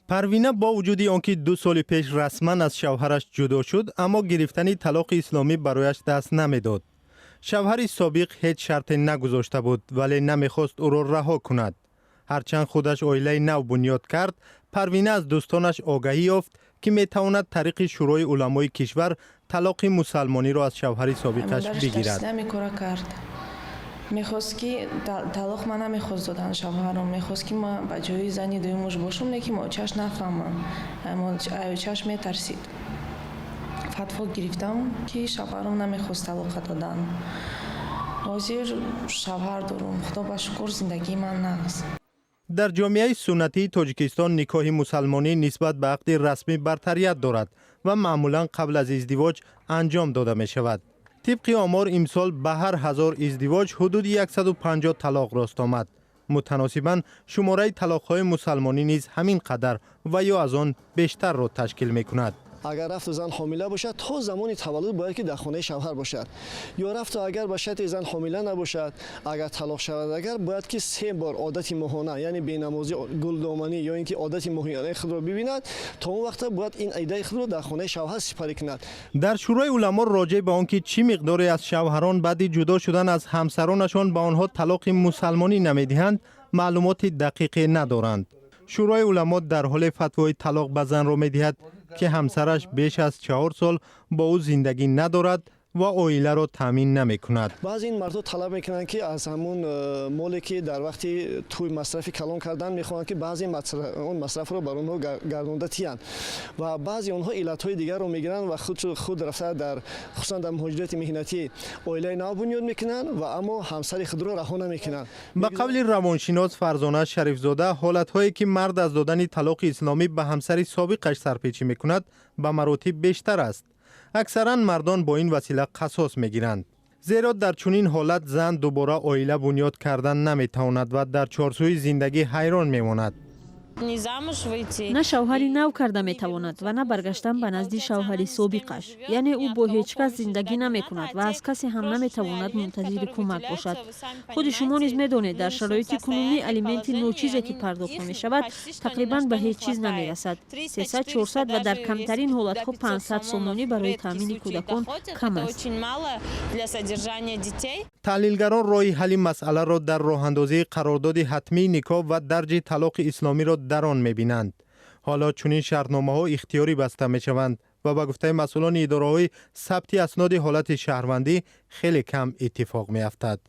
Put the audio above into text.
Парвина бо вуҷуди он ки 2 соли пеш расман аз шавҳараш ҷудо шуд, аммо гирифтани талоқи исломӣ барояш даст намедод. Шавҳари собиқ ҳеҷ шарте нагузошта буд, вале намехост ӯро раҳо кунад. Ҳарчанд худаш оилаи нав бунёд кард, Парвина аз дӯстонаш огаҳӣ ёфт, ки метавонад тариқи Шӯрои уламои кишвар талоқи мусалмониро аз шавҳари собиқаш бигирад. Кора кард, мехост, ки талоқ ман намехост додан. Шавҳарам мехост, ки ман ба ҷои зани дуюмуш бошам, лекин очаш нафаҳмам, очаш метарсид. Фатво гирифтам, ки шавҳарам намехост талоқа додан. Ҳозир шавҳар дорум, худо ба шукр, зиндагии ман нағз. Дар ҷомеаи суннатии Тоҷикистон никоҳи мусалмонӣ нисбат ба ақди расмӣ бартарият дорад ва маъмулан қабл аз издивоҷ анҷом дода мешавад. Тибқи омор, имсол ба ҳар 1000 издивоҷ ҳудуди 150 талоқ рост омад. Мутаносибан шумораи талоқҳои мусалмонӣ низ ҳамин қадар ва ё аз он бештарро ташкил мекунад. Агар рафту зан ҳомила бошад, то замони таваллуд бояд ки дар хонаи шавҳар бошад. Ё рафту агар ба шарти зан ҳомила набошад, агар талоқ шавад, агар бояд ки се бор одати моҳона, яъне бенамозӣ, гулдоманӣ ё ин ки одати моҳонаи худро бибинад, то он вақта бояд ин иддаи худро дар хонаи шавҳар сипарӣ кунад. Дар Шӯрои уламо роҷеъ ба он ки чӣ миқдоре аз шавҳарон баъди ҷудо шудан аз ҳамсаронашон ба онҳо талоқи мусалмонӣ намедиҳанд, маълумоти дақиқе надоранд. Шӯрои уламо дар ҳоле фатвои талоқ ба занро медиҳад, ки ҳамсараш беш аз 4 сол бо ӯ зиндагӣ надорад ва оиларо таъмин намекунад. Баъзе ин мардҳо талаб мекунанд, ки аз ҳамун моле, ки дар вақти тӯй масрафи калон кардан, мехоҳанд, ки баъзе он масрафро бар онҳо гардонда тиянд. Ва баъзе онҳо иллатҳои дигарро мегиранд ва худ рафта дар, хусусан дар муҳоҷирати меҳнатӣ, оилаи нав бунёд мекунанд ва аммо ҳамсари худро раҳо намекунанд. Ба қавли равоншинос Фарзона Шарифзода, ҳолатҳое, ки мард аз додани талоқи исломӣ ба ҳамсари собиқаш сарпечӣ мекунад, ба маротиб бештар аст. Аксаран мардон бо ин васила қасос мегиранд, зеро дар чунин ҳолат зан дубора оила бунёд кардан наметавонад ва дар чорсӯи зиндагӣ ҳайрон мемонад. На шавҳари нав карда метавонад ва на баргаштан ба назди шавҳари собиқаш. Яъне ӯ бо ҳеҷ кас зиндагӣ намекунад ва аз касе ҳам наметавонад мунтазири кӯмак бошад. Худи шумо низ медонед, дар шароити кунунӣ алименти ночизе, ки пардохт намешавад, тақрибан ба ҳеҷ чиз намерасад. 300, 400 ва дар камтарин ҳолатҳо 500 сомонӣ барои таъмини кӯдакон кам аст. Таҳлилгарон роҳи ҳалли масъаларо дар роҳандозии қарордоди ҳатмии никоҳ ва дарҷи талоқи исломиро дар он мебинанд. Ҳоло чунин шартномаҳо ихтиёрӣ баста мешаванд ва ба гуфтаи масъулони идораҳои сабти асноди ҳолати шаҳрвандӣ, хеле кам иттифоқ меафтад.